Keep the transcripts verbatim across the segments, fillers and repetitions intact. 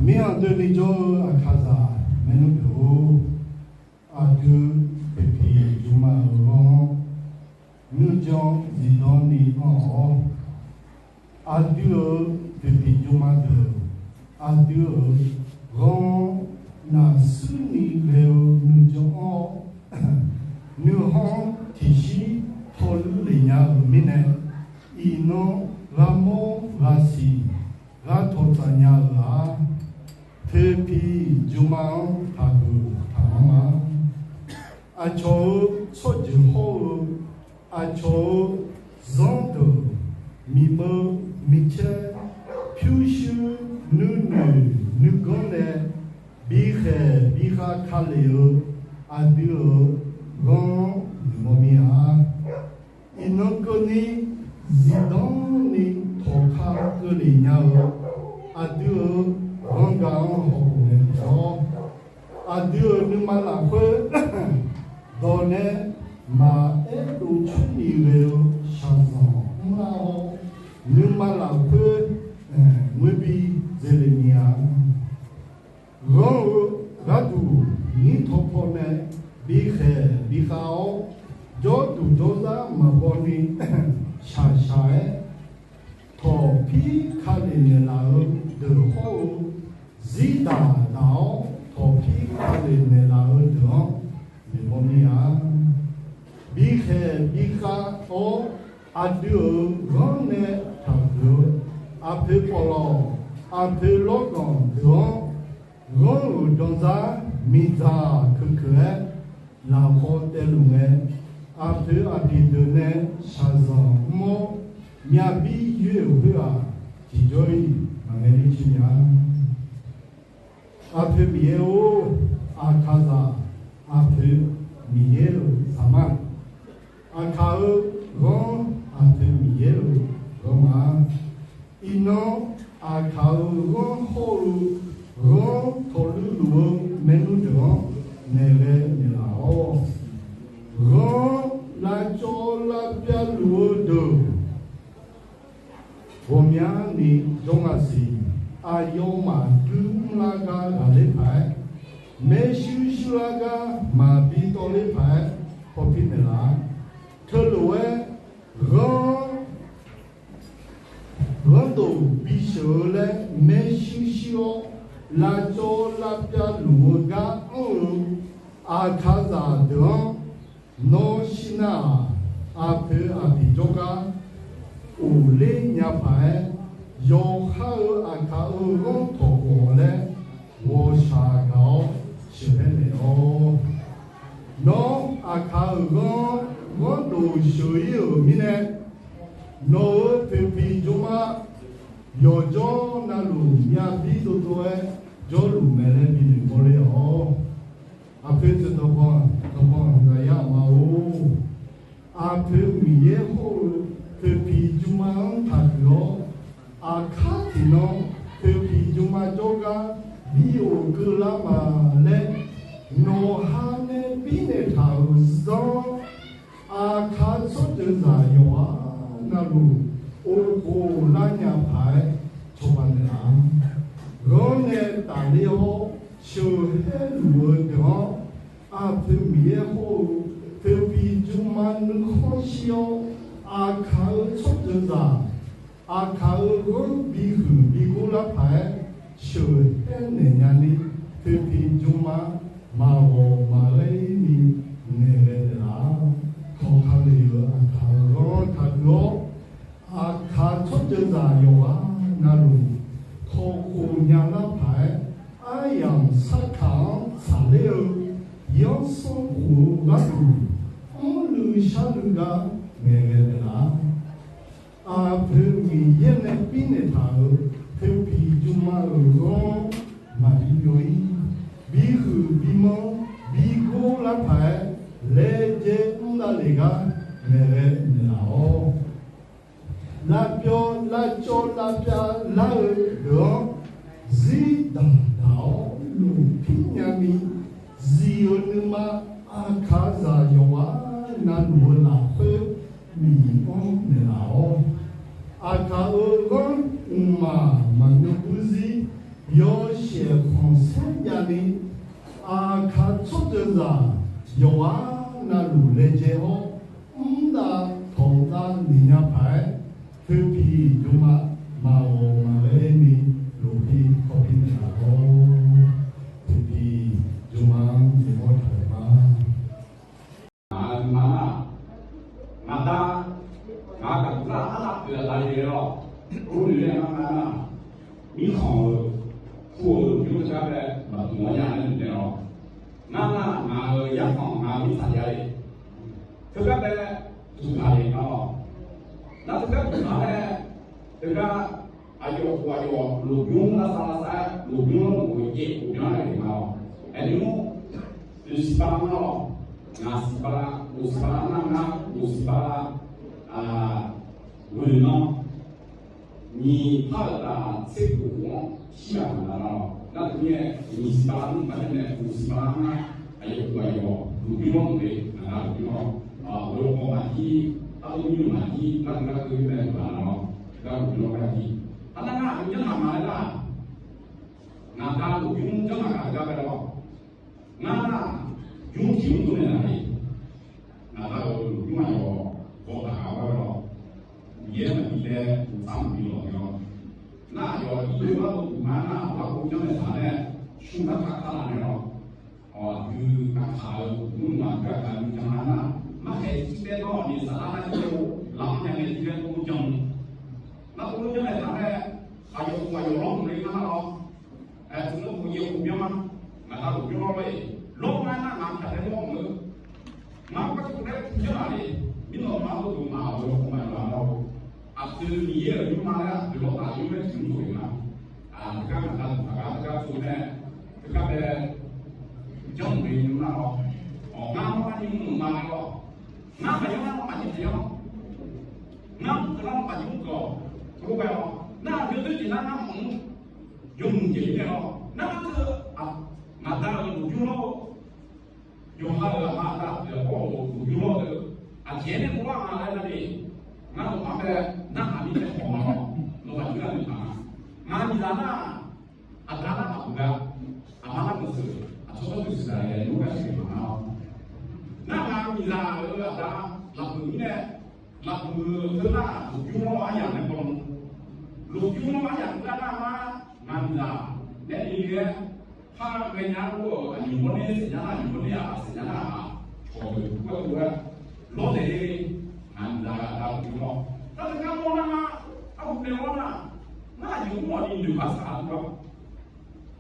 Mirkhanq doeni jawr-eu Aqkaqzaq maernmr deuq-or, aqdui poeqpiq jmqma-euq ghanr-anr nuijan zifdan ni anr-awq. Aqdui-euq poeqpiq jmqma deuq, aqdui-euq ghanr-anr naqsur ni ghae-eu nuijan anr-awr, nuihawr tiqshir tawluv lef nya-euq mirnae, iqnan ghaqmawr ghaqsiq gha tawq tsaf nya-euq-aq, poeqpiq jmqma-anr taqguq taqmanr ma. Aqcawq-euq tsawrjeuq hawr-eu, aqcawq-euq zanrdeuq, miqbeu micaer, pyurshuir nuinoeq nuiganr nae bikhaeq bikhav ka lef-eu aqdui-euq ghanr-anr noeqmawr mir-a. Iqnan keuvni zifdan ni tawqka keuvlef nya-eu aqdui-euq ghanrgaq-anr hawkhof naeq-awr, aqdui-euq nuima lafkhoer dawq nae maqaer dov coer ni ghae-eu shaqzanq mrlar-awr, nuima lafkhoer ngoer bi dzaeqle ni-a. Ghanr-eu gharduq nyir tawqpaw nae bikhaeq bikhav-awr, jawrduq jawrzar maqbaw ni shaqshaq-aer tawqpir ka lef naeqlaf-eu deuq hawr-eu, zirdaq daq-awr tawqpir ka lef naeqlaf-eu deuq-anr noeqmawr mir-a. Bikhaeq bikhav-awr, aqdui-euq ghanr nae taqguq-eu aqpoeq pawqlawq, aqpoeq lawrganq deuq-anr, ghanr-euq danzar miqdzaq keuqkeuq-aer lafkawv taevluf ngae, aqpoeq aqpiq deuq nae shaqzanq mr-awr, myavbir yoer-euq khoer-aq, tiqjawr-iq maqngae ler coer nya-a. Aqpoeq Miqyaer-or, Aqkaqzaq aqpoeq Miqyaer-euq zaqmar, Aqkaq-euq ghanr aqpoeq Miqyaer-euq ghanrma. Iqnan Aqkaq-euq ghanr hawr-eu ghanr tawqluv luf-eu maernmr deuq-anr naeqghae naeqlaf-awr, ghanr lavcawv lavpyav luf-eu deuq ghawqmyani jawr nga siq. Aqyawfmaf guir mrlar gar ghaqler paq-aer, maershuir shuir lar gar maqbi tawvler paq-aer hawpir naeqlaf-a. Teulof-aer ghanr ghanrdof bisheuq-eu laer maershuir shuir-awr, lavcawv lavpyav luf-eu gar anr-eu Aqkaqzaq deuq-anr, nawr shir nar-aq, aqpoeq aqpiq jawrgar ghofler nya paq-aer, yawqha-euq Aqkaq-euq ghanr tawqkhof-awq laer ghawqshaq gaq-awr sheuqghae naeq-awq. Nawr Aqkaq-euq ghanr ghanrdof sheuq-ir-euq mirnae, nawq-euq poeqpiq jmrma yawqjawr navluf myavbir dovdov-aer jawrluf mae laer binoeq mawrler-awq. Aqpoeq deuq dawqganq dawqganq ghaqyar aqma-or, aqpoeq Miqyaer hawr-eu poeqpiq jmrma-anr taqhuiq-awr, aqkar tiqnan poeqpiq jmrma jawrgar bi ghofkeuv lar ma laer, nawqha nae birnaeq taq-euq zanr, Aqkaq tsawrjeuq zaq yawqghaq navluf, of khof lar nya paq-aer cawba naeqlaf-a. Ghanr nae tafler-awr sheuqhaer luf-eu deuq-anr, aqpoeq Miqyaer hawr-eu poeqpiq jmrma nuikhanr shir-awr, Aqkaq-euq tsawrjeuq zaq, Aqkaq-euq ghanr bihuiq bigor lar paq-aer sheuqhaer naeq nya ni, poeqpiq jmrma maqghawq maqghae-ir ni naeqghae naeqlaf-a. Tawqka le-euq Aqkaq-euq ghanr taqhuiq-awr, Aqkaq tsawrjeuq zaq yawqghaq navluf, tawqkhof nya lar paq-aer, aryamq sarkaq-anr tsaqler-eu, yanrsanr khof-eu gharduq, mrluiv sharluiv gar naeqghae naeqlaf-a. Aqpoeq Miqyaer nae birnaeq taq-euq poeqpiq jmrma-euq ghanr maqbi byov-ir, bihuiq bimanr bigor lar paq-aer, laejae mr davlef gar naeqghae naeqlaf-awr, lavbyawv lavcawv lavpyav lar-eu deuq-anr, zir daq daq-awr lmqpir nya ni, zif-euq nuima Aqkaqzaq yawqghaq navluf-eu lafkhoer miq-anr naeqlaf-awr, Aqkaq-euq ghanr mqmaq maqngeur burzir yaw Shaqkhanq saerjav ni, aqkaq tsawrjeuq zaq yawqghaq navluf laejae-awr, mr dav tawq dav noeq nya paq-aer, teupiq jmrma maqghawq maqghae ni, lofpir kawvpir naeqlaf-awr, teupiq jmrma-anr noeqmawr taq-euq ma. Ngaq-euq nuima nar, ngaq da, ngaq-euq gaqduq lar arnav pyeuf-a laer-awr, ur noeq laer ngar nar, mirkhanq-euq pu-euq lmqbymr teugar bae maqdmq-awr nya laer noeq laer-awr, ngar nar ngaq-euq yarkhanq ngaq-euq mirtsaq jav-ir, teugar bae duqtaq le ngar-awr, nar teugar duqtaq laer, teugar aqyawf khof aqyawf lmqbymr lavsav lavsav-aer lmqbymr lmqof-eu jeq khof byan-aer le ngar-awr, aernar, noeqsiq bala ngar-awq, ngaq siq bala, khof siq bala nar ngar, khof siq bala, ghoeq nan nyiq par-euq taf tser khof-anr shir-aq ngaq-awr, nar teumirnae nyiq siq bala nmr baqdanae khof siq bala ngar, aqyawf khof aqyawf lmqbymr lmqof le ngaq-anr lmqbymr-awr, ghoeq khawf maqjir, arlof mir-euq maqjir, nar teugar keuv-ir mae-euq ngaq-awr, teugar lmqbymr-awr gar jir. Arnav ngar aqjox janr ghaq ma laer nar, ngaq da lmqbymr janr ghaq gaq-eu gar bae lawr. Ngar nar, bymr tiq mr dov naeq laf-iq, ngaq da-euq lmqbymr aqyawf bawqtaq ghaq-awr ghae lawr. Miqyaer maqbi laer uqtsar maqbi lawq naeq-awr, nar aqyawf irdoe-anr uqma nar, lafkhoer janrnaeq taq nae, smr narkaq kar laf naeq-awr, aqdui narkaq-eu mrma aqdui aqkaq nuijan lar nar, markhaeq jir bae banr-awq ni saflar nar jir-eu lamq nya ngae jir bae banr jan. Lafkhoer janrnaeq taq nae, aqyawf khof aqyawf lawrmq le ngar nar-awr, tmq-anr khof yaev khof byan ma, ngaq da lmqbymr lawr-iq, lawr ngar nar ngaq taq tae lawrmq-eu, ngar-anr garkawv laer tmq janr laf le, mirnawq ma-anr dovduq ma-awq-eu khawf ma laf nar-eu, aqpoeq Miqyaer-euq nymrma laer aqpoeq lawr taf nymr laer tiq mr khof-iq ma, teugar ngaq da taq gar teugar tsov nae, teugar bae janrmq le nymr nar-awr, awq ngar marmar ni mr-euq ma laer-awr, ngar maqyanr nar nawmaf jir tiq yanr, ngar mr-eu nar nawmaf jir mr-awq, teulof ghae-awr nar aqjox doer jeq nar ngar mr-eu yawmuiq jeq-ir nae-awr nar ngar teu, ngaq da-euq lmqbymr lawr-eu, yawqha-euq aqma aqda aqpoeq aqbawr-euq lmqbymr lawr-eu, aqjeq-aer nae mawrlar nga laer nar ni, ngar nawmaf-anr bae narhaq mirnae khawf ma-awr nawmaf jir lar noeqtaq nga. Ngaq miqzaq nar, aqda nar maqbuq gar, aqma nar maqseuq, aqcawq nar maqseuq-a laer nymr gar sheuq-eu maqnga-awr, nar ngaq miqzaq-euq aqda lafbuiq mirnae, lafbuiq-eu teu nar lmqbymr lawr aryamq nae baw, lmqbymr lawr aryamq gar nar ngar, ngaq miqzaq nae ni-aer, par ghaenya-aer ur-euq aqnymq bawr nae saef nya nar aqnymq bawr nae-aq saef nya nar-aq, cawq deuq ur-aer ur-aer lawrnaeq-ir, ngaq miqzaq aqda lmqbymr lawr, nar teugar mawr nar ngar, arhu nae lawr nar, ngar aqyawf mr-awq ni noeqkar saq-a dur-a.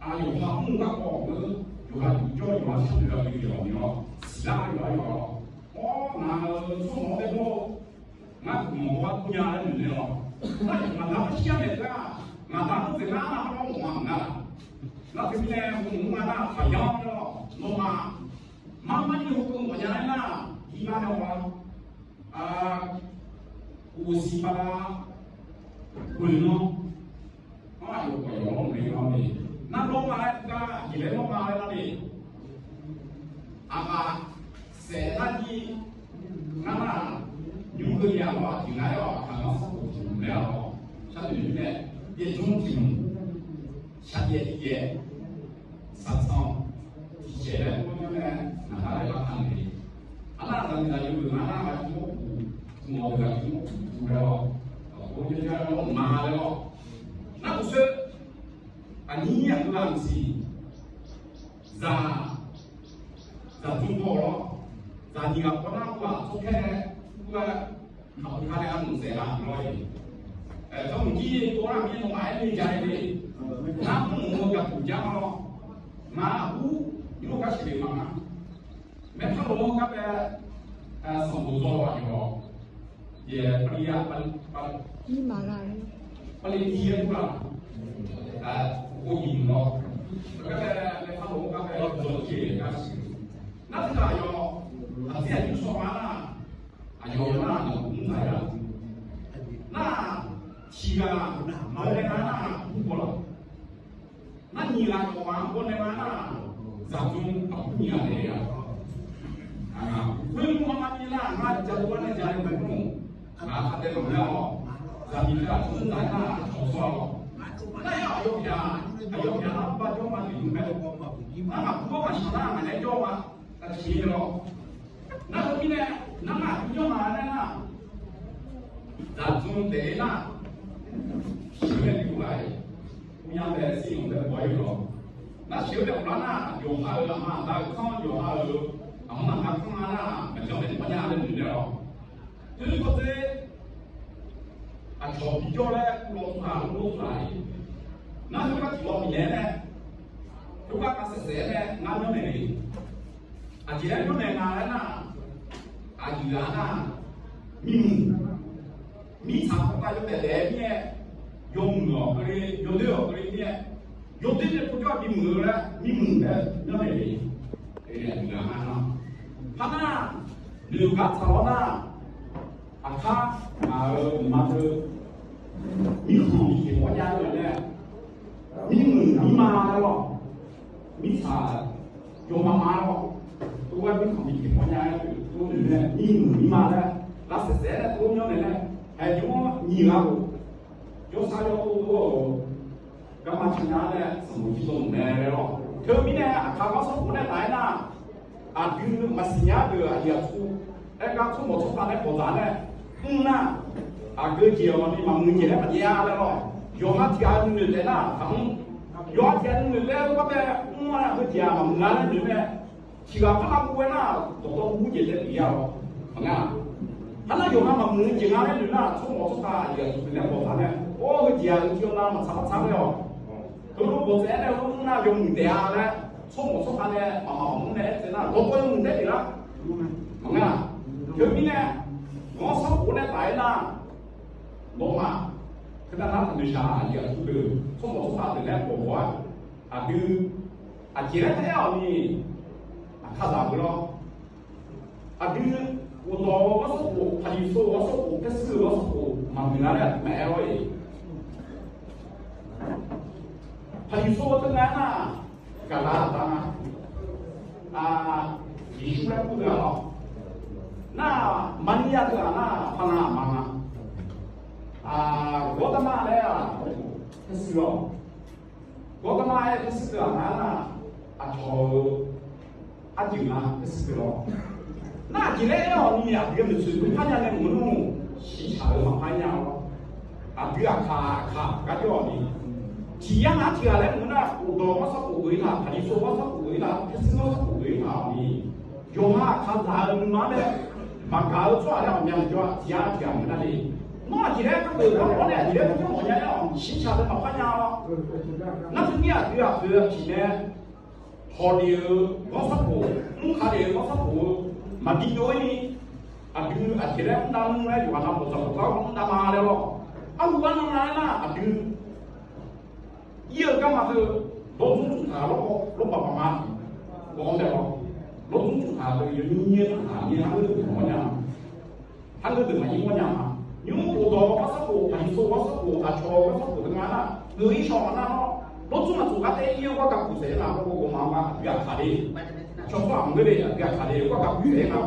Aqyawf ha mr-eu garkawv-anr, yawqha duq jawr-eu yawqha sharnoeq-a dui-awq ni-awr, siqlar-eu yawqha yawqha-awr, awr ngaq-euq tsawrmawq-anr bae dawr-eu, ngar duq mawq-awr dur nya laer noeq naeq-awr, nar yawf ngaq da-anr shir-a naeq-eu gar, ngaq da-anr dzeq nar nar-awr mawf-a maqnga laf. Nar teumirnae mq mr nga nar taqyanr-awr nawmaf, marmar ni hawkeuv mawf nya laer nar, irlar nae haw-a. Khof siq bala ghoeq nan, anr aqyawf khawf yawf-anr mq le-anr le, nar lawr ma laer gar aqjeq laer lawr ma laer nar le. Aqkaq saef nar jir, ngar nar, nymr keuv ya-awr aqjeq nar-awr aqkaq ngar sanrkhof tiq mq laer-awr, sharnoeq mirnae, yaerjmr tiq mq, shaqjaev tiqjaev, saqtsanq tiqjaev laer mawrnya nae, ngaq nar laer lar taq naeq. Arnar zaqmiqzaq yawgeuf nga nar ghaq jmr-awr uq, mq-awq deuq ghaq jmr-awr uq laer-awr, aqkhof-anr jarjar-awr ma laer-awr, nar uqshoe, aqnyir aqgeu-aq mqsiq, zaq, zaqdui baw-awq lawr, zaqnyiq ghaq kawv nar ur-aq tsawrkaer nae ur-aer, aqpoeq kar nae arnmq saef-a lawr-iq, tawrmq jir tov nar mir nawmaf-aer ni ja-aer le, nar mr-eu gaqduq jar-awr, ngar ur, nymr gar sheuqle maqnga. Maerpar lof-anr gar bae, sanqbof dzaw-awq aqyawf, yaeq pali ya, pali, pali, pali ni-aer dur-aq, khof nyiq mq lawr, gar bae, maerpar lof-anr gar bae dzaw-eu jeq gar siq. Nar teugar aqyawf, aqdir aqnyir shawr ma nar, aqyawf nar aqmur zaq ya. Nar tiq ghaq maqaer nar nar aqmur baw laf. Nar nyiq ghaq yawqghaq-anr baw nae nga nar, zaqdmr aqbur nyiq ghaq naeq-a. Khoer mr-anr mar ni nar, ngar ja dov-aer nae ja-aer bae mr-awq. Ngaq-euq khardaef maqngeur-awq. Zaqmiq teu aqcawq-anr zaq nar cawq tsawr-awq. Nar-aq, aqyawf pyaq, aqyawf pyaq nar, bar jawr ma tiqjawr mae. Nar maqbur-awr maqshaq nar, ngaq nae jawr ma, aqsiq lawr. Nar heu mirnae, nar aqbur jawr ma laer nar, dzaqdzmr taef-aer nar, sheuq-eu nae bif-eu ghaq-iq, uvnya bae siryanq bae bawq-ir lawr. Nar sheuq-eu nae bif lar nar, yawqha-euq aqma aqda-eu kanr, yawqha-euq aqma aqda kanr-a nar, maqjanr maeq mawrnya laer noeq naeq lawr. Teumirnae kawdzer, aqcawq bijawr laer uvlanr taq-eu lor taq-iq, nar heugar tiqghaq bifnaeq-aer nae, heugar khavsaef saef-aer nae ngar myanrnaeq le. Aqjeq laer myanrnaeq nga laer nar, aqyuif-aq nar, mirmuiq, mirtsaq kawv khav yawdaef daef-aer mirnae, yawmuiq-awq keuvle, yawdoer-awq keuvle mirnae, yawdoer nae povjawr-aq bimuiq-eu laer mirmuiq laer myanrnaeq le. Aqyuif-aq nar, kharnar, noeq gar tsaq-awr nar, aqkar ngaq-euq mqmaq teu, mirkhanq bikeq mawrnya-eu laer, mirmuiq mirma laer lawr, mirtsaq yawma ma lawr, tov-aer mirkhanq bikeq mawrnya-aer tov noeq nae mirmuiq mirma laer, lavsaef saef-aer nae tov myanrnaeq nae, haeq jmr-anr nyiq ghaq-euq jawrsar yawr tov-eu garma ciqnya nae sanqbof jir dawq mq mae laer lawr. Teumirnae aqkar gar sanrbof nae taf-aer nar, aqdui maqsiq nya deuq aqyuif aqtsu, aer gar tsawrmawq tsawrkhav nae bawqdzaq nae mr nar, aqgeu jeq-awq ni maqmuiq jeq laer maqjav-a laer lawr. Yawqha tiq ghaq nuinoeq taef nar taqmr. Yawqha tiq ghaq nuinoeq taef-aer gar bae mr-a, aqgeu jeq-aq maqmuiq-a laer noeq mae. Tiq ghaq par lavguv-aer nar, dawqtawv gur jeq taef bif-a lawr. Maqngeur-a. Aernar yawqha maqmuiq-eu jeq nga laer noeq nar, tsawrmawq tsawrkhav aqyuif aqtsu nae bawqdzaq nae, or, heu jeq-aq heu jeq-awr nar maqtsaq maqtsaq ghae-awq. Heulof bawqdzaq-aer nae heulof mr nar yawmuiq taef-a laer, tsawrmawq tsawrkhav nae maqmaq maqmr nae aer tsaev nar, dawqtawv yawmuiq taef bif lar. Maqngeur-a. Teumirnae, ghanr sanrbof nae taf-aer nar, nawmaf, khoertav nar taqnoeq shaq aqyuif aqtsu deuq, tsawrmawq tsawrkhav deuq nae bawqbawq-a, aqdui, aqjeq laer taef-aer-awq ni, aqkaqzaq beu lawr. Aqdui, uqdawq-eu ghanr sanrbof, Paqliqsaer-eu ghanr sanrbof, Persi-euq ghanr sanrbof maqmuiq lar laer aqduimaf aer-awr-iq, Paqliqsaer-eu teu nga nar, gaqlaq aqda nga. Yeqsur laer kur deuq-aq lawr. Nar, Maqliya deuq-aq nar, paqlaq aqma nga. Gawrdarma laer-aq, Persi lawr. Gawrdarma aer-eu Persi deuq-aq nga nar, aqcawq-eu arjeuq nga Persi deuq lawr. Nar aqjeq laer aer-awq ni aqdui-euq maeqtsoeq dov par nya nae maqngeur nar, shiqshaq-eu maqpar nya lawr. Aqdui aqkaq aqkaq gar jawr-awq ni, tiq yar ngaq-anr tiq ghaq laer maqngeur nar, uqdawq ghanr sanrbof geuf-ir taq, Paqliqsaer ghanr sanrbof geuf-ir taq, Persi ghanr sanrbof geuf-ir taq-awq ni, yawqha aqkaqzaq-eu nuima-anr nae maqgaq-eu tsawrhaq laer ghawqmya maqjawr-a. Tiq yar tiq ghaq maqngeur nar le. Nawr aqjeq laer khargeuq gar mawf-awr nae aqjeq laer khargeuq mawf nya nar-awq, shiqshaq deuq maqpar nya-awr, nar teumirnae aqdui aqpoeq aqpiq nae hawq lef-euq ghanr sanrbof, mr kaq lef-euq ghanr sanrbof-eu maqbi dov-ir ni, aqdui aqjeq laer mr dav nmr laer yawqghaq nav bawqdzaq bawqdzaq-awr mr dav ma laer lawr. Arhu gar nan nga aernar aqdui ir-eu garma heu, lawrdzmr tsuf taq lawrbaq baq ma, bawq-anr bae lawr. Lawrdzmr tsuf taq deuq yawnyir nyir-aer tsuf taq mir-aer, arngeur deuq maqmawr nya ma. Arngeur deuq maqnyir mawr nya ma. Nymr uqdawq ghanr sanrbof, Paqliqsaer ghanr sanrbof, aqcawq ghanr sanrbof deuq nga nar, ngeur-ir shawq nar-awr, lawrdzmr maqtsuf gar taef-aer ir-eu garkaq puq saef-aer nga, lawrbaq baq ma, aqdui aqkaq le. Cawq tsawrhaq maqngeur le, aqdui aqkaq le, garkaq puq saef-aer nga.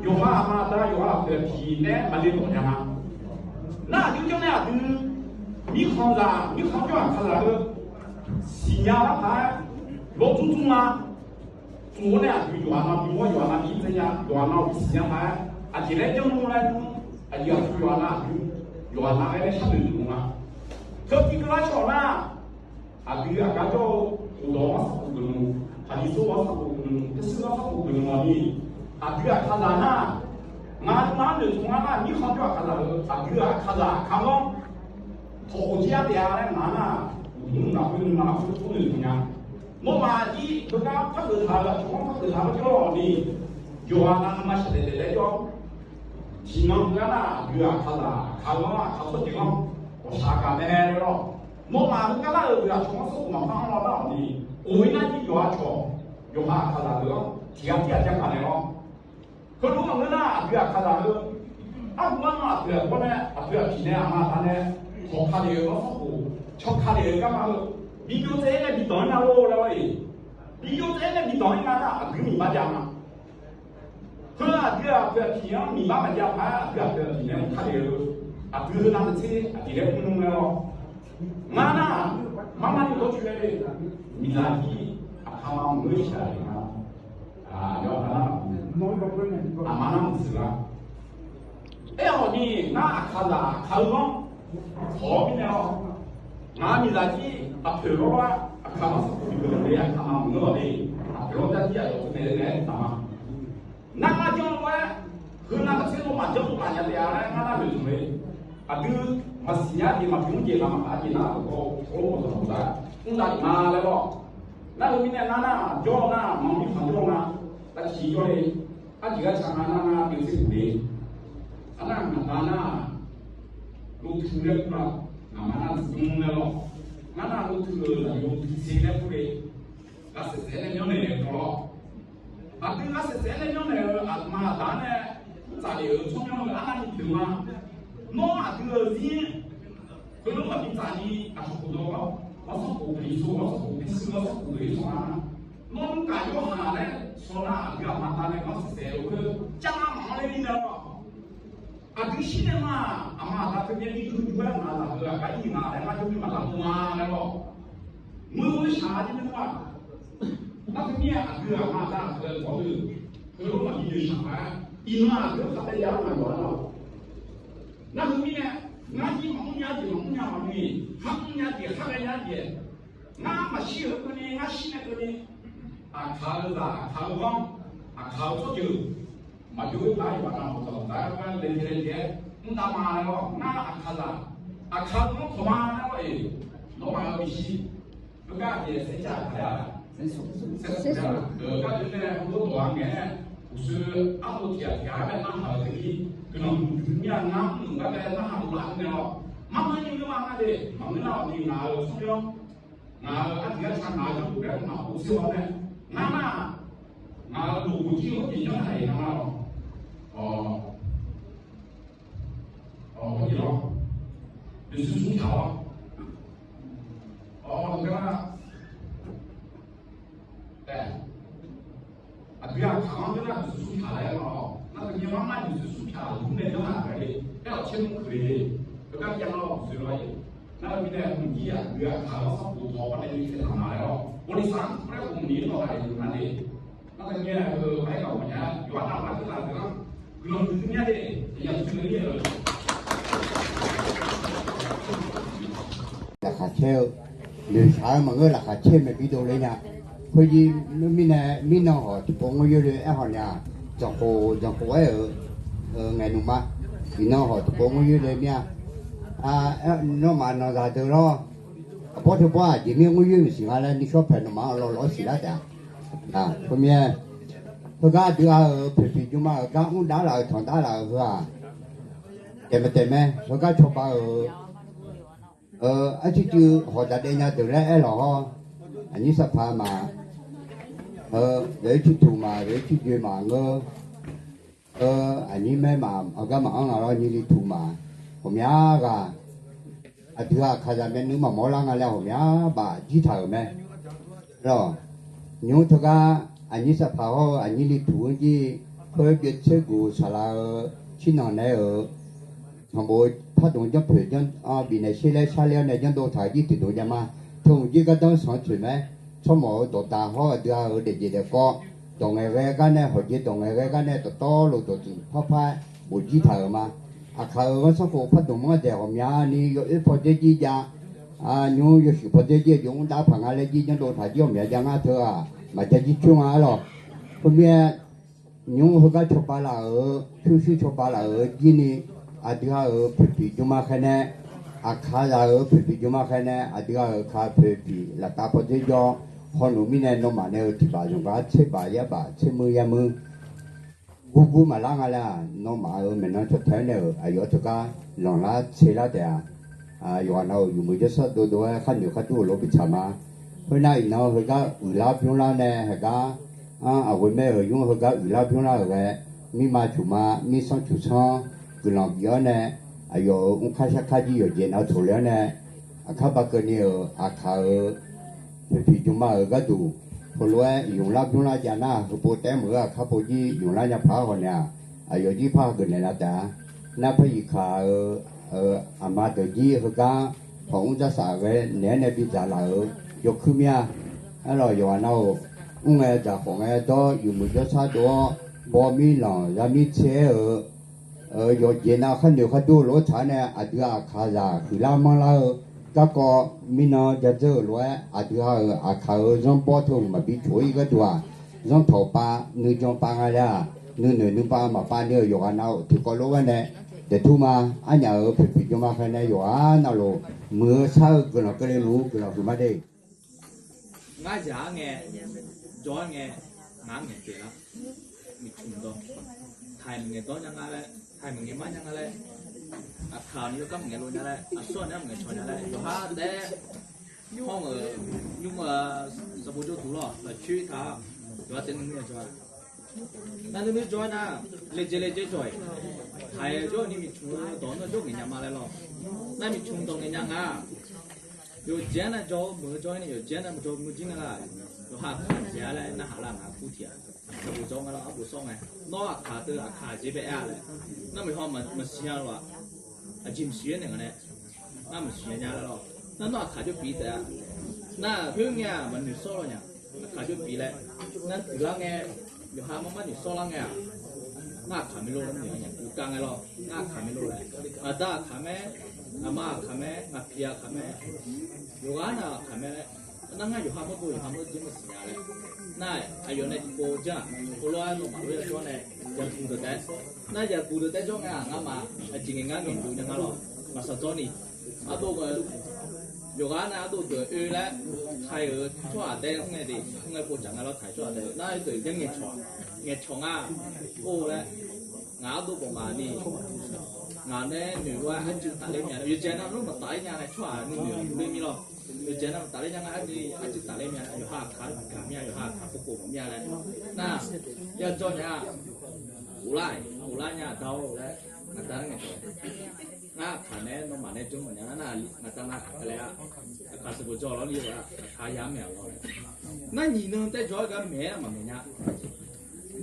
Yawqha aqma aqda, yawqha aqpoeq aqpiq nae maqle dawq nya ma. Nar aqjox janr nae aqdui mirkhanqzaq, mirkhanq jawr-eu aqkaqzaq heu siqnya lar paq-aer, lawrdzmr dzmr ma. Tsuf-awr nae aqdui yawqha nav bimawr, yawqha nav bi tsaev nya, yawqha nav bi siqnya paq-aer, aqjeq laer janr nmr laer nmr, aqjeq aqdui yawqha nav aqdui yawqha nav-aer laer sharnoeq luf nga. Teu tiv keuvlar shawq nar, aqdui aqgar jawr-eu uqdawq ghanr sanrbof geufluf, Paqliqsaer ghanr sanrbof geufluf, Persi ghanr sanrbof geufluf-awq ni, aqdui aqkaqzaq nar, ngar nuima-anr noeqtmq ngar nar, mirkhanq jawr aqkaqzaq heu, aqdui aqkaqzaq aqkaq-anr tawq khof jir-aer taef-a laer ngaq nar, uqduq naqkhoer nuima lafkhoer tawr noeqtmq nya. Nawmaf jir heugar par geuf taq-eu, aqcawq-anr par geuf taq-eu jawr-awq ni, yawqha nav nuima shaqdaef daef laer jawr. Tiqnan heugar nar, aqdui aqkaqzaq aqkaq-anr aqkaq tsawrjeuq-anr ghawqshaq gaq mae laer lawr. Nawmaf heugar lar-euq deuq aqcawq-anr sanrbof maqpar-anr law lar-awq ni, of-ir nar jir yawqha cawq, yawqha aqkaqzaq deuq-anr tiq ghaq tir ghaq ja gaq naeq lawr. Heulof maqngeur nar, aqdui aqkaqzaq heu, arhu gar nan aqpoeq aqbawr nae, aqpoeq aqpiq nae, aqma aqda nae, tawq ka lef-eu ghanr sanrbof, caw ka lef-eu garma heu, bi jov tsaev-aer nae bi danq-ir nar lor laer-awr-iq, bi jov tsaev-aer nae bi danq-ir nga nar, aqdui miqbar jav ma. Heu aqdui aqpoeq aqpiq-anr miqbar maqjav paq-aer, aqdui aqpoeq aqpiq nae mr ka lef-eu, aqdui heu navmaqtser aqjeq laer mr nmr laer-awr, Ngar nar, marmar ni dawrcoeni, miqzaq jir aqkaq maqmuiq-eu shaq-iq nga. Aqyawf nar, aqma nar muiq-eu lar. Aerkhawf ni, ngar aqkaqzaq aqkaq-eu ghanr tawq-awr mirnae-awr, ngaq-euq miqzaq jir aqpoeq lawrlawr-aer aqkaq-anr sanqbof bif-eu le, aqkaq maqmuiq-eu le, aqpoeq lawr jar jir aqyawf teunaeq-aer naeq-aer taq ma. Nar ngar janr-eu lof-aer, heunav maqtser nawmaf janr-eu maqnya taef-a laer ngar nar noeqtmq le. Aqdui maqsiq nya jeq maqbymr jeq ghaq maqkhav jeq nar, aqkawv-awr maqzanq maqzar mr dav-iq ma laer lawr. Nar heu mirnae ngar nar jawr-eu nar maqmir khanq jawr-eu nga, aqciq jawr le. Arjeq garca nga nar ngar byaev tser duq le. Arnar ngaq da nar, lotui laer kur la, ngaqma nar dmr laer lawr. Ngar nar lotui-euq zaqyo tui tser laer kur le. Ghaq saef saef-aer nae myanrnaeq-eu dawq lawr. Aqdui ghaq saef saef-aer nae myanrnaeq-euq aqma aqda nae tsaflef-euq tsawrmyanr-eu arnavni pyeuf ma. Nawr aqdui-euq zir heulof maqbi tsaf ni aqcawq khofdawq-awr, ghanrsanrkhof pyeuf-ir sawr, ghanrsanrkhof pyeuf-ir sawr, ghanrsanrkhof pyeuf-ir sawr-a. Nawr nmr kaq yawr haq laer sawr nar, aqdui aqma aqda nae ghanr saef saef-eu khoer jar ngar maqanr ler ni nae lawr. Aqdui shir nae ma, aqma aqda teu myav ni dui dui-aer ngaq zaq heu-aq gar ir ngaq laer ngar jawr mir maqlar ma laer lawr. Muiq-eu shaq-a jir nae ma. Nar teu mir-aer aqdui aqma aqda-euq dawq-eu heulof maqbi noeqshaq-a. Iqnan aqdui-anr khar tae ya-awr maqyawf-a lawr. Nar heu mirnae, ngar jir maqmr nya jeq maqmr nya maqngeur-iq, khar mr nya jeq khar ghae nya jeq. Ngar maqshir-euq keuvni, ngar shir nae keuvni, aqkaq-eu zaq, aqkaq-eu ghanr, aqkaq-eu tsawrjeuq, maqjawr-eu lar iqbax nav maqdawq dar gar laejae laejae-aer mr dav ma laer lawr. Ngar aqkaqzaq, aqkaq-eu ghanr tawq ma laer lawr-iq, nawmaf-euq bishir, heugar aqjeq saercav taq-a, saercav-a, gar deuq nae heulof dawq-a ngae-aer, uqshoe arlo tiq ghaq tiq ghaq-aer bae narhaq-euq teu-ir, guiqlanq huiqdui mir-a ngar mr-euq gar bae narhaq dovlaf-eu nae lawr. Marmar ni ngeur ma ngar de, maqngeur nar-awq ni ngaq-euq tsawrmyanr, ngaq-euq artiq garca ngaq-euq janrluf gar maqpov tser-awr nae, ngar nar, ngaq-euq loqghof jir-eu hawr jeq janr taq-iq ngar nar-awq. Awq, awq, hawr jeq lawr, noeqsmr smr taq-awr, awq, ngar Aqdui aqkaq-anr ngeur nar noeqsmr smr taq laer-awr, nar teumirnae marmar noeqsmr smr taq-euq mr nae janr-aq ghae le, aer-awq caer mr keuq le, heugar jav-awr uqsoe lawr-iq, nar-eu mirnae hmq jir aqdui aqkaq-anr sanrkhof dawq-awr nae ni taeq taq ma laer-awr, bawleqsaq-anr tmr laer ghawqmyni-anr dawq taq le-euq ma le. Nar teumirnae heu-aq aerkhawf maqnya, yawqha navluf-anr teular deuq-anr guiqlanq huiqdui mya de, aqyawf tmr le-euq Laqkhaq caer-eu, noeqshaq-aer maqngeur laqkhaq caer maeq bi dovle nya. Khoerjir mirnae mirnan hawq tiqpov ngeur yoer le aerkhawf nya-aq, zanqkhof zanqkhof aer-euq ngaeqnmq ma. Iqnan hawq tiqpov ngeur yoer le mir-a. Nawmaf nanqzaq deuq lawr, aqbawr teubawr aqjeq mir ngeur yoer maqsiq nga laer nuishawr paeq nawmaf-anr lawlawr siqlar taef-a. Khoermirnae, heugar aqdui-a-euq poeqpiq jmma-euq gar mr dav laf-euq tanq dav laf-euq heu-aq, taef maqtaef mae. Heugar cawba-euq arcircuiv hawq daqdaev nya deuq laer aerlawq hawr, aqnyir saqpaq ma, heu, zaeq-ir cirtuq ma, zaeq-ir cirjoe ma ngeur, heu, aqnyir maer ma, heugar maqanr nga lawr nyirli tuq ma, ghawqmya ghaq, aqdui-aq aqkaqzaq maernmr maqmawr lar nga laer ghawqmya baf jir taq-euq mae. Lawq, nymr teugar aqnyir saqpaq hawr-eu aqnyir li tuq-anr jir, khoer byaev tser guq saqlaq-eu cirnanq naeq-euq sanqbof pardmq janrpoeq janr bifnaeq sher laer sharler-awr nae janrdov taq-eu jir tiqdmq jav ma. Teu hmq jir gardanr sanq-anr tsoeq mae. Tsawrmawf-euq dawqdaq hawr aqdui-a-euq daefjeq daefkawv, dawq ngaeqghae gar nae hawqjeq dawq ngaeqghae gar nae dawqtawvluf dawqtsuif parpar bof jir taq-euq ma. Aqkaq-euq ghanrsanrkhof pardmq-anr daeq ghawqmyani yawoer pawdzer jir jav, nymr yawshuif pawdzer jir-eu jeq mr dav paq nga laer jir janrdov taq jir ghawqmya jav ngar teu-aq maqja jir coer nga-ar lawq. Khoermirnae, nymr heugar cawba laf-euq, pyurshuir cawba laf-euq jir ni, aqdui-a-euq poeqpiq jmma khaer nae, aqkaqzaq-euq poeqpiq jmma khaer nae, aqdui-a-euq ka poeqpiq laftav pawdzer jawr, hawnmq mirnae nawmaf nae-eu tiqbaf zanqgar tserbaf yarbaf tsermuir yarmuir gurgur maqlar nga laer-aq, nawmaf-euq maeqnan cawtae-anr nae-euq aqyawf-anr teugar lanqlar tselar taef-a. Yawqghaq na-euq yawmuiq jawrshar dovdov-aer kharnoeq khardur-euq lof bitsaq ma. Khoernar, iqnan heugar uiqlar bymrlar nae heugar, anr aqghoe maer-euq nymr heugar uiqlar bymrlar-euq ghae, mirma cuqma, mirsanr cuqsanr guiqlanq bif-awr nae, aqyawf-euq mrkar sharkar jir yawqjeq nav toq le-awr nae, aqkar ba keuvni-euq aqkaq-euq poeqpiq jmma-euq gharduq, heulof-aer ymqlar bymrlar jav nar, heupov taef-aer meuq-eu aqkar pov jir ymqlar nya paq-aer hawq naeq-aq, aqyawf jir par hageuf naeq lar taef-a. Nar par iqkaq-euq aqma deuq jir heugar Khawf mr dzar saf ghae naeq-aer nae bidzaq laf-euq yawkuir mir-a. Aerlawq yawqghaq nav-euq mr ngae dzaq khawf ngae dawr yawmuiq jawrshar dov-awr, bawmir lanq yamir tser-aer-euq yawqjeq nav kharnoeq khardur-eu lof-aer taq-aer nae aqdui aqkaqzaq huiqlar manrlar-eu garkawv mirnan jadzeur-euq lof-aer aqdui ha-euq aqkaq-euq zanrbawr teu maqbi coq-ir gharduq-aq, zanrtawq pav nuijan pav nga laer-aq, nuinoeq nuipav maqpav ni-euq yawqghaq nav-euq tiqkawv lof ghaer nae daeftur ma. Arnyaf-euq poeqpiq jawrma khaer nae yawqghaq navluf muiq-eu shar-eu guiqlanq keuvle luf-eu guiqlanq huiqma de. Ngar zaq-ar ngae, jawr-ar ngae, ngaq-ar ngaeq pyeuflar, miqcmq dawr, taiq maqngaeq dawr nya nga laer, taiq maqngaeq mar nya nga laer, aqkaq ni yawkar maqngaeq lo nya laer, aqsur-aq nar maqngaeq cawq nya laer, yawqha taef-aer hawr-euq nymr-eu sanqbof jawrduq lawr lafcoer taq-a, yawqha taef nuinui-a jawr-a. Nar nuinui jawr-aer nar, laejae laejae jawr-iq, taiq jawr ni miqcmq dawq nar jawr ngaeq nya ma laer lawr. Nar miqcmq dawq ngaeq nya nga. Yawqjeq-anr nav jawr-eu meuq-eu jawr-ir nae yawqjeq-anr nav jawr meuq jir nga la. Yawqha aqkaq jeq-a laer narhaq lar ngaq kur tiq-aq, sanqbof jawr nga lar arbof sawr ngae, nawr aqkaq teu aqkaq jeq bae aer-a laer, nar maqhaw maqsiq nya lof-aq, aqjeq maqsiq-aer naeq nga nae, nar maqsiq nya nya laer lawr. Nar nawr aqkaq jawr pif taef-a. Nar khoerngae-aq maqnoeq sawr law nya, aqkaq jawr pif laer, nar guiqlar ngae, yawqha mar mar noeq sawr lar ngae-aq, ngar aqkaq maerlor laer noeq-a nya, uqkav ngae lawr, ngar aqkaq maerlor laer, ngaq da aqkaq mae, ngaq ma aqkaq mae, ngaq piq aqkaq mae, yawqghaq nav aqkaq mae laer, nar ngar yawqha mawrdo yawqha mawr jir maqsiq nya laer, nar aqyawf nae tiqpov janr-aq, heulof-aer nawmaf lof-aer jawr nae, yaqguq deuq taef-aer, nar yaqguq deuq taef-aer jawr ngae-aq, ngamaf aqjeq ngaeq ngar ngaeq dov nya nga lawr, maqsaq dzawr ni, ardov-eu yawqghaq nav ardov deuq oe laer, taiq-euq tsawrhaq taef-aer mr ngae de, mr ngae povdzaq nga lawr taiq tsawrhaq taef-aer nar deuq janr ngaeqcawq, ngaeqcawq nga, or laer, ngaq ardov bawq ngaq ni, ngaq nae noeq lof-aer arcuiv tafler mya laer, yawqjeq nav lof maqtaf-ir nya nae tsawrhaq nuinoeq ler mir lawr, yawqjeq nav maqtaf ler nya nga arcuiv tafler mya laer, yawqha aqkaq-aer maqgaq mir-a, yawqha aqkaq povkov mawf mir-a laer, nar, yajawr nya-a, ghoflar-iq ghoflar nya-a da-or laer, ngaq da nar ngaeqcawq, ngar aqkaq nae nawmaf nae jawr mawf nya nar, nar ngaq da nav aqkaq laer-a, aqkaq sanqbof jawr lawr ni-a, aqkaq ya-anr maeq-a lawr laer, nar nyiq nan taef-aer jawr-aer gar maeq-aer maqmaeq nya.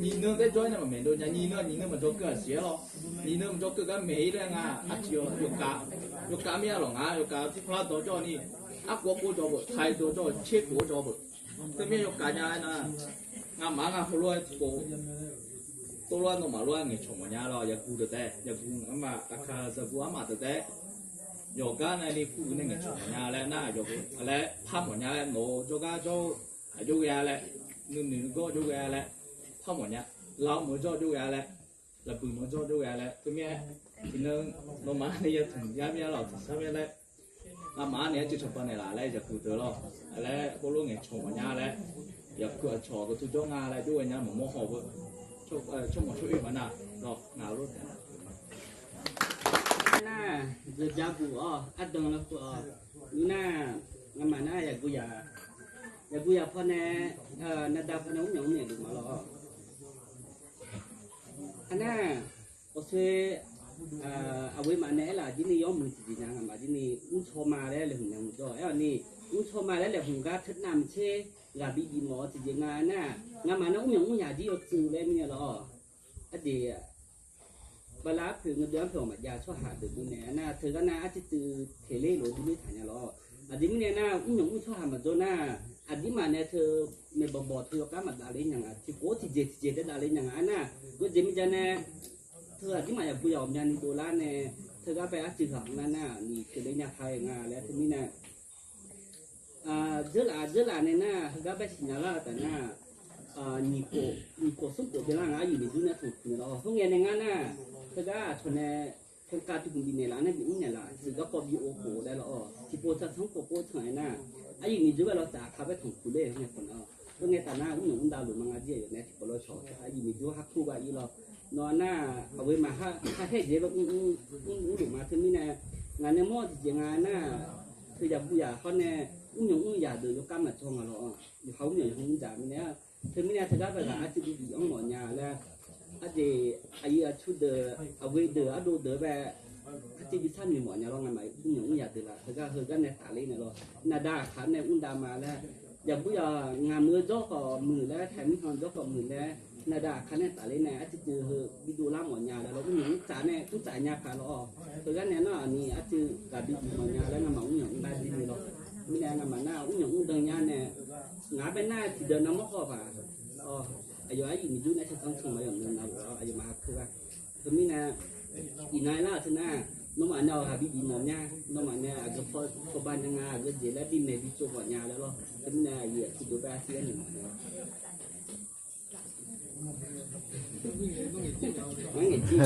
Nyiq nan taef-aer jawr-aer nae maqmaeq dov nya, nyiq nan nyiq nan maqjawr keuv-aq siq-aer lawr, nyiq nan maqjawr keuv gar maeq-ir laer nga, aqjeq yawkaq, yawkaq mir-a lawq, ngaq yawkaq lar dawq jawr ni, arkhof arkhof jawr beuf, taiq dawq jawr, tser khof-aer jawr beuf, teumirnae yawkaq nya-aer nar, ngamaf-anr ngar heulof-aer tiqpov, tov lof-aer nawmaf lof-aer ngaeqcawq mawf nya lawr, yaqguq deuq taef-aer, yaqguq armaf aqkaq zaqguq armaf deuq taef-aer, yawqgar navni kur-eu nae ngaeqcawq mawf nya laer nar, yawqgar laer par mawf nya laer, nawq-eu jawrgar jawr-eu, aqjox ghae-a laer, nuinoeq nuigawr jawr ghae-a laer, par mawf nya, laf-eu meuq-eu jawr jawr ghae-a laer, lafbuiq meuq-eu jawr jawr ghae-a laer, teumirnae, iqnan nawmaf nae yatmq yar mir-a lawq, tmq sar mir-a laer, ngamaf-anr nae arcuiv cawba naeqlaf laer yaqguq deuq lawr, laer heulof ngaeqcawq mawf nya laer, yaqguq aqcawq gaqtu jawr nga laer jawr ghae nya maqmawr haw-eu, tsawrmawq tsawr-oe maqnav lawr, ngaq lof taef-a. Nar, deuq ja guq-awr ardanq lar keuv-awq. Nymr nar, ngamaf nar yaqguq yaq, yaqguq yaq pawnae, navda pawnae mrmyanq mrmyanq deuq ma lawr-awq. Arnar, awqsoer, aqghoe maf nae aerlaf jir ni yawmuiq tiqjeq nya ngamaf jir ni mrcaw ma laer laeqhmq nya mq jawr-awq. Aer-awq ni, mrcaw ma laer laeqhmq gar teunav maqtser ghaq bi bif mawf-eu tiqjeq nga nar, ngamaf nar mrmyanq mrmyanq jir yawtsuif laer mirnae lawr-awq. Aqjeq bala arpoeq ngeur deuv arpoeq-awq maqjav tsawrhaq deuq deuq nae nar teugar nar arcuiv teuv teq ler lof-eu dui ler taq nya lawr-awq. Aqjeq mirnae nar mrmyanq mr tsawrhaq maqjawr nar, aqdirmaf nae teu maeqbawq bawq teu yawkar maqdavler nya nga, tiqpov tiqjeq tiqjeq taef davler nya nga. Arnar, yawjeq mirja nae teu aqdirmaf yaqguq yaq ghawqmyani dovlar nae, teugar bae arcuiv ghaq mr nar nar ni teq ler nya kha-eu nga laer teumirnae, dzeurlaf dzeurlaf nae nar heugar bae siqnya lar-eu taf nar, nyiq khof smr khof byanlar nga aryuif miqdur nae tanqpuq naeq lawr. Khoerngae nae ngar nar, teugar aqcawq nae, kankav tuvkmq bifnaeq laf nae bif mrnaeq laf siq garkawv bi ov khof dae lawr-awq. Tiqpov tsanr khof khof tanq-aer nar, aryuif miqdur bae lawr taf aqkaq bae tanqpuq ler-eu khoer nae khawf nar, khoerngae taf nar mrmyanq mrdav luf ma nga jir-aq yawf nae tiqpov lawr cawq aqyuif miqdur har kur bae ir lawr. Nawr nar, aqghoe maf har haer jeq bae mr mr luf ma teumirnae, ngaq nae mawr-eu tiqjeq nga nar, teu yaqguv yaq hawr nae, mrmyanq mr yaq deuq yawkar maqjawr nga lawr-awq. Yawqha mrmyanq yawqha mr dzaq mirnae, teumirnae teugar bae ghaq arcuiv bi bif-anr mawf nya laer, aqjeq aqyuif aqtsu deuq aqghoe deuq ardov deuq bae, arcuiv bi sar noeq mawf nya lawr. Ngamaf mrmyanq mr yaq deuq laf teugar heugar nae tafler naeq lawr, navda aqkaq nae mr dav ma laer, yaqguv yaq ngaq muiq-eu jawr khawf muiq laer, taqmir han jawr khawf muiq laer, navda aqkaq nae tafler nae arcuiv teu heu bi dovlar mawf nya laer lawr, mrmyanq mr tsaf nae mr tsaf nya paq lawr-awq. Heugar nae nar-aq ni arcuiv ghaq bi bif mawf nya laer ngamaf mrmyanq Bae nar tiqdeuq navmawr khawf paq, aqyawf aryuif miqdur nar taqtanr tmq ma yawf nar nar-awr aqyawfmaf ha keuv ghaq. Teumirnae, iqnan lar-euq teu nar, nawmaf nae-awq haq bi bif mawf mya, nawmaf nae aqgeu paw cawba nya nga, aqgeu jeq laer bi maeq bi tsov mawf nya laer lawr. Teumirnae aqyuif aqtsu deuq bar tir-aer noeq mawf nya. Ngar ngaeq jir.